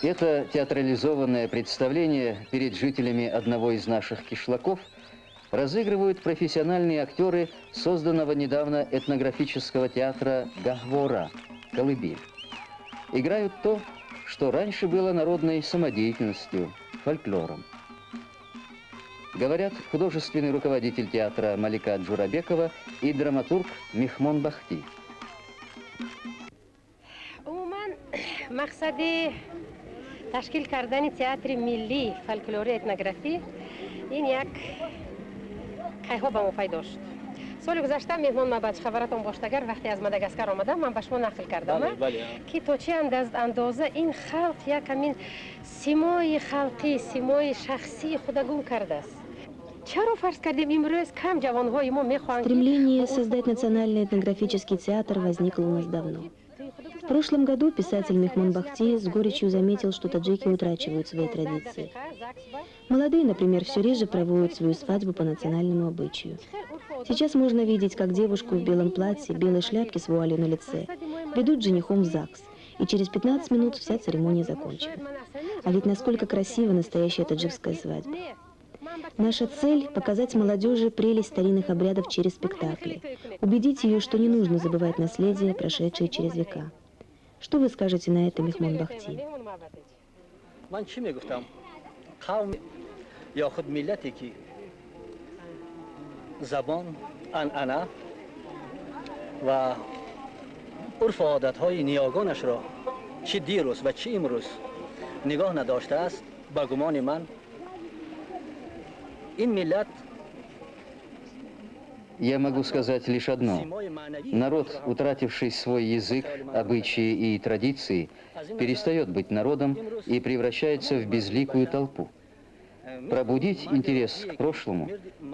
Это театрализованное представление перед жителями одного из наших кишлаков разыгрывают профессиональные актеры созданного недавно этнографического театра «Гахвора» «Колыбель». Играют то, что раньше было народной самодеятельностью, фольклором. Говорят художественный руководитель театра Малика Джурабекова и драматург Мехмон Бахти. Умуман, мақсади ташкил кардани театри миллии фольклори этнографӣ ин як кайҳо ба мо пайдо шуд. Соли гузашта, Меҳмон Мабач, хабаратон бошад, агар вақте аз Мадагаскар омадам, ман ба шумо нақл кардам, ки то чӣ андоза ин халқ як ҳамин симои халқӣ, симои шахсии худа гум кардааст. Чаро, фарз кардем, имрӯз кам ҷавонҳои мо мехоҳанд? Стремление создать национальный этнографический театр возникло у нас давно. В прошлом году писатель Мехмон Бахти с горечью заметил, что таджики утрачивают свои традиции. Молодые, например, все реже проводят свою свадьбу по национальному обычаю. Сейчас можно видеть, как девушку в белом платье, белой шляпке с вуалью на лице ведут женихом в ЗАГС, и через 15 минут вся церемония закончена. А ведь насколько красива настоящая таджикская свадьба. Наша цель – показать молодежи прелесть старинных обрядов через спектакли, убедить ее, что не нужно забывать наследие, прошедшее через века. Что вы скажете на это, Мехмон Бахти? Ман чӣ мегуфтам? Қавм ё худ миллате ки забон, анъана ва урфу одатҳои ниёгонашро чӣ дирӯз ва чӣ имрӯз нигоҳ надоштааст, ба гумони ман ин миллат Я могу сказать лишь одно. Народ, утративший свой язык, обычаи и традиции, перестает быть народом и превращается в безликую толпу. Пробудить интерес к прошлому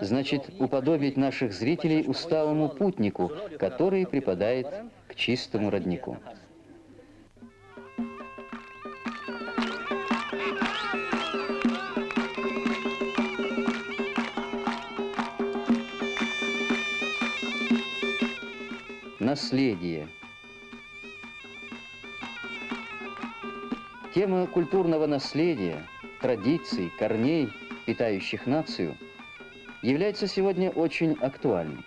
значит уподобить наших зрителей усталому путнику, который припадает к чистому роднику. Наследие. Тема культурного наследия, традиций, корней, питающих нацию, является сегодня очень актуальной.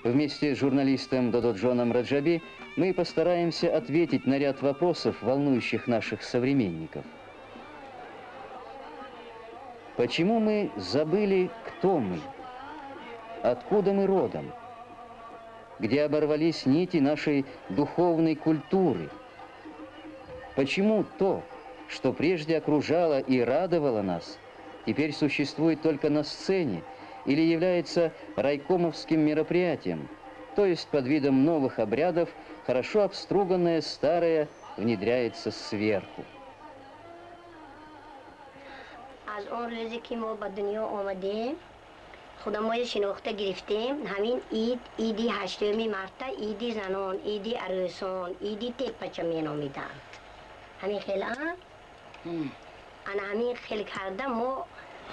Вместе с журналистом Дододжоном Раджаби мы постараемся ответить на ряд вопросов, волнующих наших современников. Почему мы забыли, кто мы? Откуда мы родом? Где оборвались нити нашей духовной культуры? Почему то, что прежде окружало и радовало нас, теперь существует только на сцене или является райкомовским мероприятием, то есть под видом новых обрядов хорошо обструганное старое внедряется сверху? Аз он рӯзе ки мо ба дунё омадем, худамоя шинохта гирифтем, ҳамин ид, иди 8-уми марта, иди занон, иди арӯсон, иди теппача меномиданд. Ҳамин хел ана ҳамин хел карда мо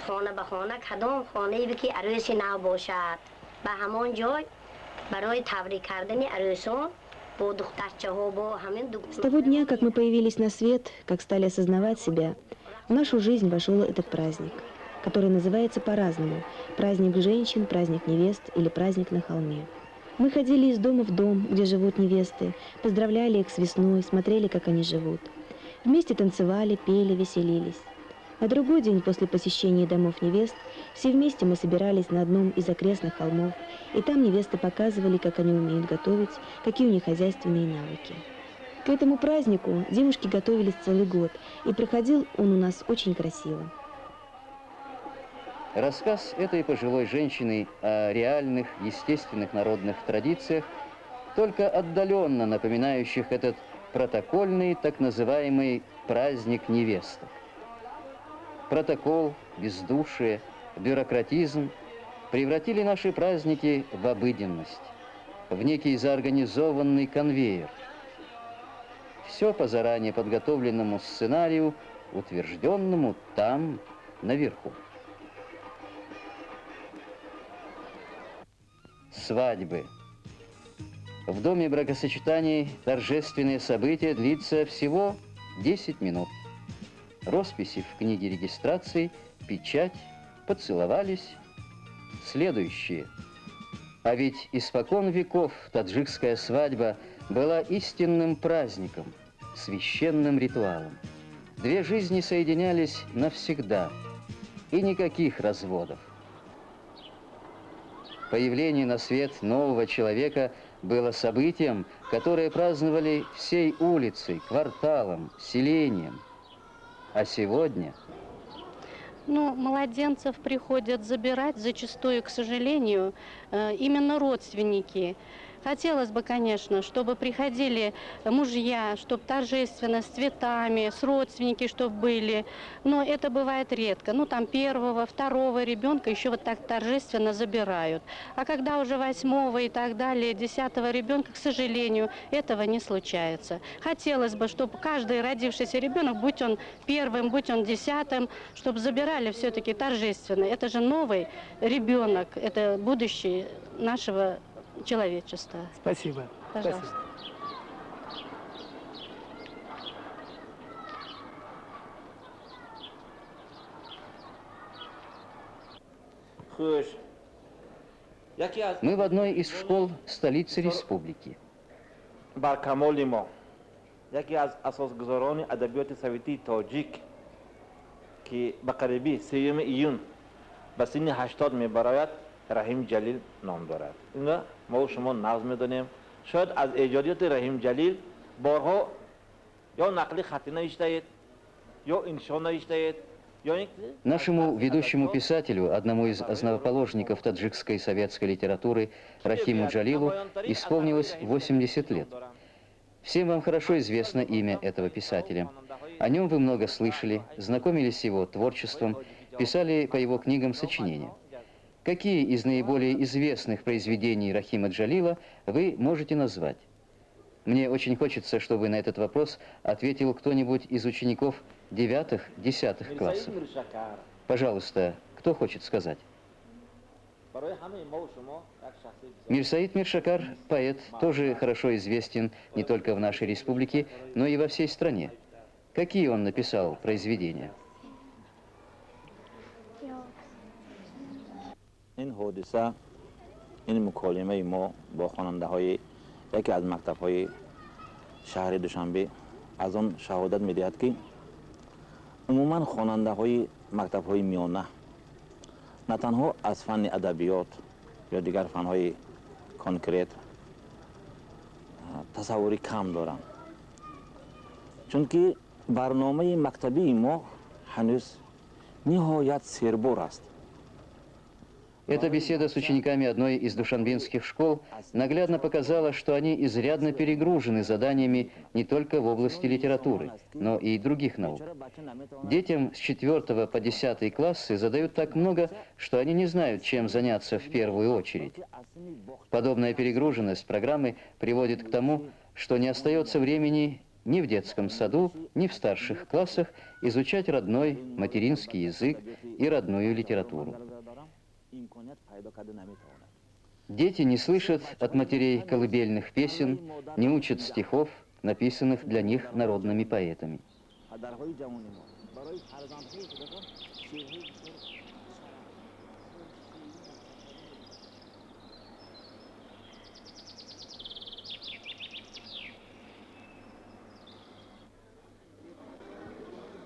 хона ба хона, кадом хонае ки арӯси нав бошад, ба ҳамон ҷой барои табрик кардани арӯсон бо духтарчаҳо, бо ҳамин. С того дня, как мы появились на свет, как стали осознавать себя, в нашу жизнь вошел этот праздник, который называется по-разному – праздник женщин, праздник невест или праздник на холме. Мы ходили из дома в дом, где живут невесты, поздравляли их с весной, смотрели, как они живут. Вместе танцевали, пели, веселились. На другой день после посещения домов невест все вместе мы собирались на одном из окрестных холмов, и там невесты показывали, как они умеют готовить, какие у них хозяйственные навыки. К этому празднику девушки готовились целый год, и проходил он у нас очень красиво. Рассказ этой пожилой женщины о реальных, естественных народных традициях, только отдаленно напоминающих этот протокольный, так называемый праздник невесток. Протокол, бездушие, бюрократизм превратили наши праздники в обыденность, в некий заорганизованный конвейер. Все по заранее подготовленному сценарию, утвержденному там, наверху. Свадьбы. В доме бракосочетаний торжественное событие длится всего 10 минут. Росписи в книге регистрации, печать, поцеловались. Следующие. А ведь испокон веков таджикская свадьба была истинным праздником, священным ритуалом. Две жизни соединялись навсегда, и никаких разводов. Появление на свет нового человека было событием, которое праздновали всей улицей, кварталом, селением. А сегодня... Ну, младенцев приходят забирать зачастую, к сожалению, именно родственники. Хотелось бы, конечно, чтобы приходили мужья, чтобы торжественно, с цветами, с родственники, чтобы были. Но это бывает редко. Ну, там первого, второго ребенка еще вот так торжественно забирают. А когда уже восьмого и так далее, 10-го ребенка, к сожалению, этого не случается. Хотелось бы, чтобы каждый родившийся ребенок, будь он первым, будь он 10-м, чтобы забирали все-таки торжественно. Это же новый ребенок, это будущее нашего человечества. Спасибо. Пожалуйста. Спасибо. Мы в одной из школ столицы республики. Баркамоли мо, яке аз асосгузорони адабиёти советии тоҷик, ки ба қариби 3 июн ба синни 80 мебарояд, Раҳим Ҷалил ном дорад. Инро мо шумо нағз медонем. Шояд аз эҷодиёти Раҳим Ҷалил борҳо ё нақли хатӣ навиштаед, ё иншо навиштаед. Нашему ведущему писателю, одному из основоположников таджикской советской литературы Рахиму Джалилу, исполнилось 80 лет. Всем вам хорошо известно имя этого писателя. О нем вы много слышали, знакомились с его творчеством, писали по его книгам сочинения. Какие из наиболее известных произведений Рахима Джалила вы можете назвать? Мне очень хочется, чтобы на этот вопрос ответил кто-нибудь из учеников 9-10 классов. Пожалуйста, кто хочет сказать? Мирсаид Миршакар, поэт, тоже хорошо известен не только в нашей республике, но и во всей стране. Какие он написал произведения? Ин ҳодиса, ин муколимаи мо бо хонандаҳои яке аз мактабҳои шаҳри Душанбе аз он шаҳодат медиҳад, ки умуман хонандаҳои мактабҳои миёна на танҳо аз фанни адабиёт ё дигар фанҳои конкрет тасаввури кам доранд, чунки барномаи мактабии мо ҳанӯз ниҳоят сербор аст. Эта беседа с учениками одной из душанбинских школ наглядно показала, что они изрядно перегружены заданиями не только в области литературы, но и других наук. Детям с 4 по 10 классы задают так много, что они не знают, чем заняться в первую очередь. Подобная перегруженность программы приводит к тому, что не остается времени ни в детском саду, ни в старших классах изучать родной материнский язык и родную литературу. Дети не слышат от матерей колыбельных песен, не учат стихов, написанных для них народными поэтами.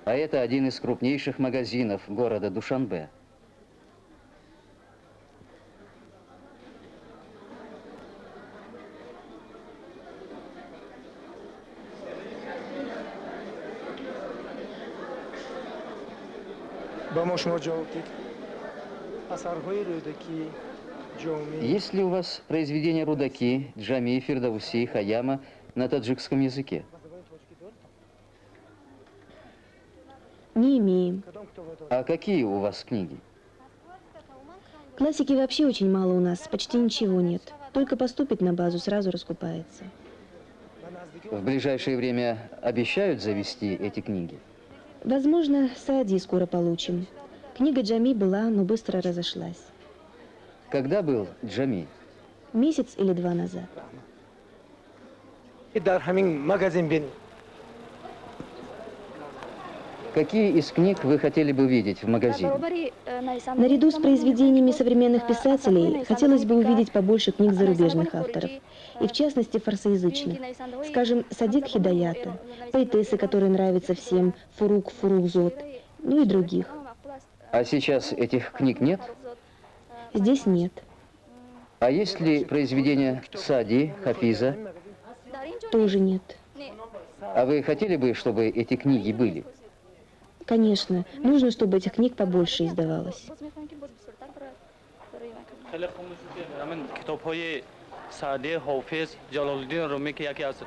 А это один из крупнейших магазинов города Душанбе. Есть ли у вас произведения Рудаки, Джами, Фирдауси, Хаяма на таджикском языке? Не имеем. А какие у вас книги? Классики вообще очень мало у нас, почти ничего нет. Только поступит на базу, сразу раскупается. В ближайшее время обещают завести эти книги? Возможно, Саади скоро получим. Книга Джами была, но быстро разошлась. Когда был Джами? Месяц или два назад. Дар ҳамин магазин бинед. Какие из книг вы хотели бы видеть в магазине? Наряду с произведениями современных писателей хотелось бы увидеть побольше книг зарубежных авторов, и в частности фарсоязычных. Скажем, Садик Хидаята, поэтессы, которые нравятся всем, Фурук Фурукзод, ну и других. А сейчас этих книг нет? Здесь нет. А есть ли произведения Сади, Хафиза? Тоже нет. А вы хотели бы, чтобы эти книги были? Конечно, нужно, чтобы этих книг побольше издавалось.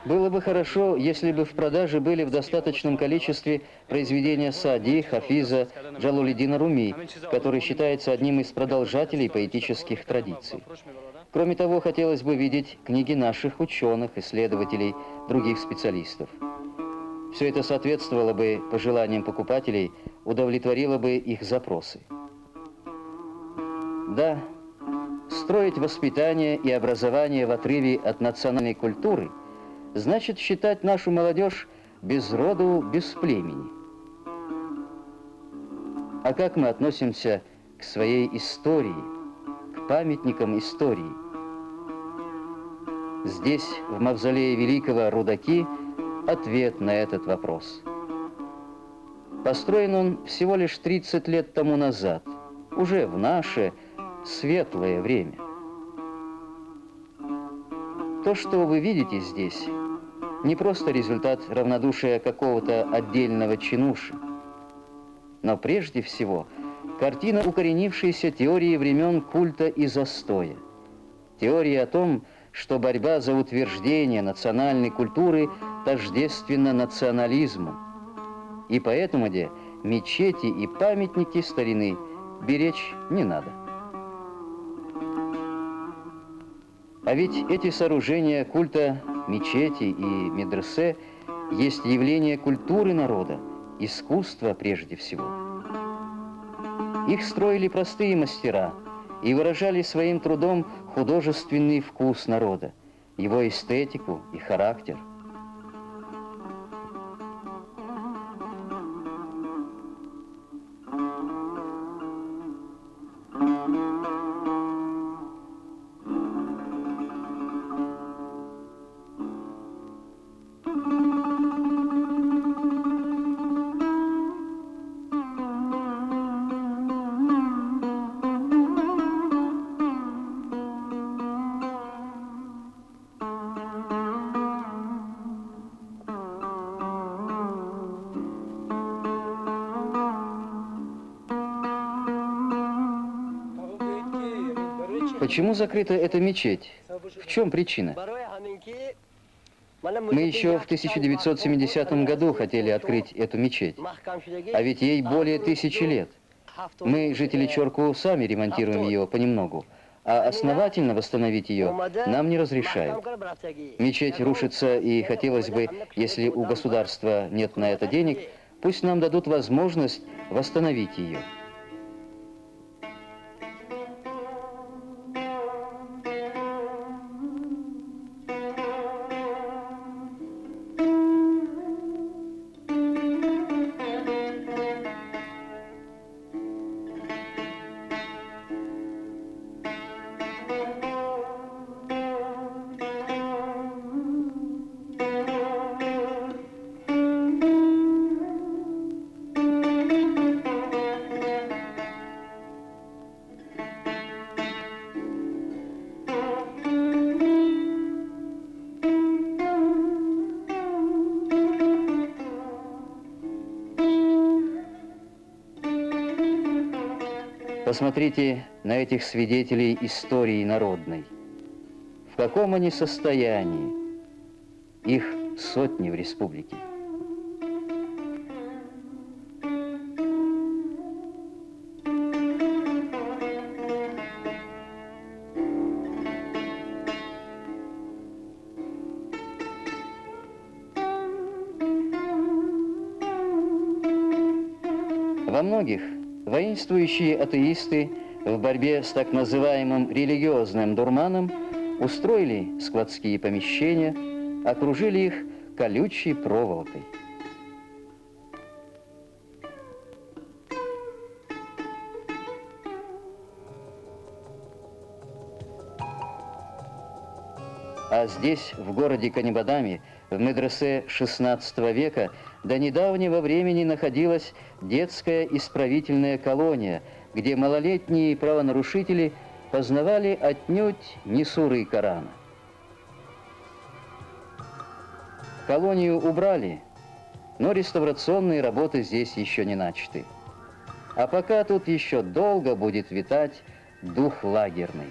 Было бы хорошо, если бы в продаже были в достаточном количестве произведения Сади, Хафиза, Джалалуддина Руми, который считается одним из продолжателей поэтических традиций. Кроме того, хотелось бы видеть книги наших ученых, исследователей, других специалистов. Все это соответствовало бы пожеланиям покупателей, удовлетворило бы их запросы. Да, строить воспитание и образование в отрыве от национальной культуры значит считать нашу молодежь без роду, без племени. А как мы относимся к своей истории, к памятникам истории? Здесь, в мавзолее великого Рудаки, ответ на этот вопрос. Построен он всего лишь 30 лет тому назад, уже в наше светлое время. То, что вы видите здесь, не просто результат равнодушия какого-то отдельного чинуши, но прежде всего картина укоренившейся теории времен культа и застоя. Теория о том, что борьба за утверждение национальной культуры тождественна национализму. И поэтому де мечети и памятники старины беречь не надо. А ведь эти сооружения культа мечети и медресе есть явление культуры народа, искусства прежде всего. Их строили простые мастера и выражали своим трудом художественный вкус народа, его эстетику и характер. Почему закрыта эта мечеть? В чем причина? Мы еще в 1970 году хотели открыть эту мечеть, а ведь ей более 1000 лет. Мы, жители Чорку, сами ремонтируем ее понемногу, а основательно восстановить ее нам не разрешают. Мечеть рушится, и хотелось бы, если у государства нет на это денег, пусть нам дадут возможность восстановить ее. Посмотрите на этих свидетелей истории народной. В каком они состоянии? Их сотни в республике. Во многих воинствующие атеисты в борьбе с так называемым религиозным дурманом устроили складские помещения, Окружили их колючей проволокой. А здесь, в городе Канибадаме, в медресе XVI века, до недавнего времени находилась детская исправительная колония, где малолетние правонарушители познавали отнюдь не суры Корана. Колонию убрали, но реставрационные работы здесь еще не начаты. А пока тут еще долго будет витать дух лагерный.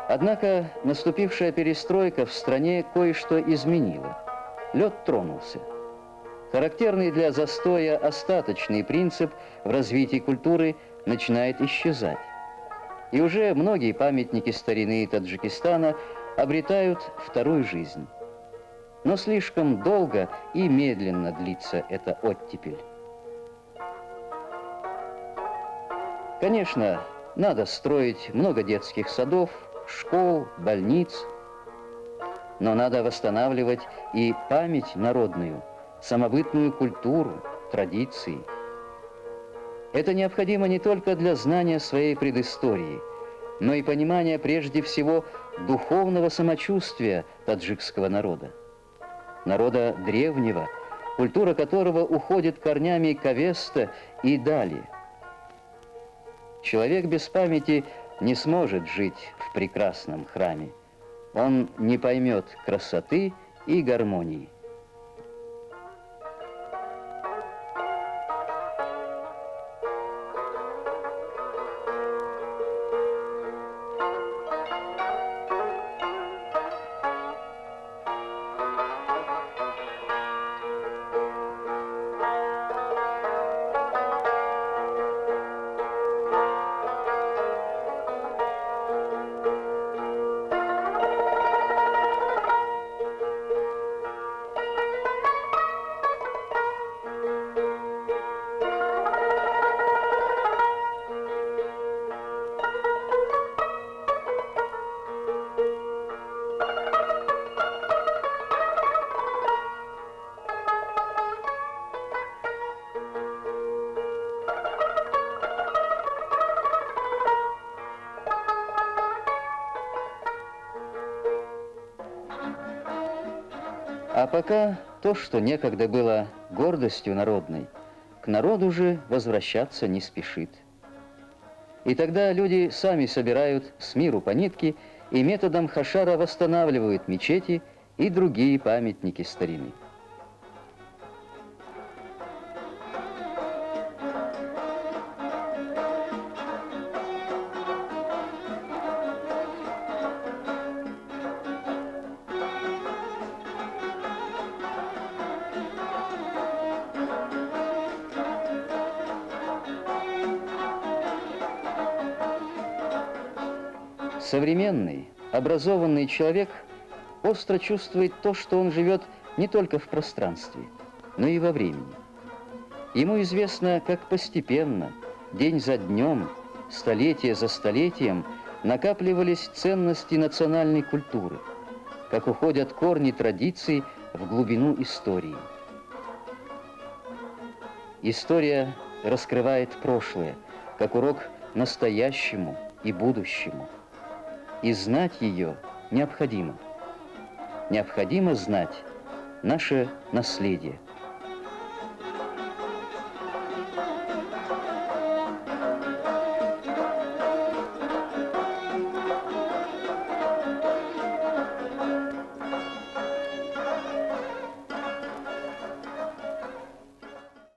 Однако наступившая перестройка в стране кое-что изменила. Лед тронулся. Характерный для застоя остаточный принцип в развитии культуры начинает исчезать. И уже многие памятники старины Таджикистана обретают вторую жизнь. Но слишком долго и медленно длится эта оттепель. Конечно, надо строить много детских садов, школ, больниц. Но надо восстанавливать и память народную, самобытную культуру, традиции. Это необходимо не только для знания своей предыстории, но и понимания прежде всего духовного самочувствия таджикского народа. Народа древнего, культура которого уходит корнями к Авеста и далее. Человек без памяти не сможет жить в прекрасном храме. Он не поймет красоты и гармонии. А пока то, что некогда было гордостью народной, к народу же возвращаться не спешит. И тогда люди сами собирают с миру по нитке и методом хашара восстанавливают мечети и другие памятники старины. Современный, образованный человек остро чувствует то, что он живет не только в пространстве, но и во времени. Ему известно, как постепенно, день за днем, столетие за столетием накапливались ценности национальной культуры, как уходят корни традиций в глубину истории. История раскрывает прошлое, как урок настоящему и будущему. И знать ее необходимо. Необходимо знать наше наследие.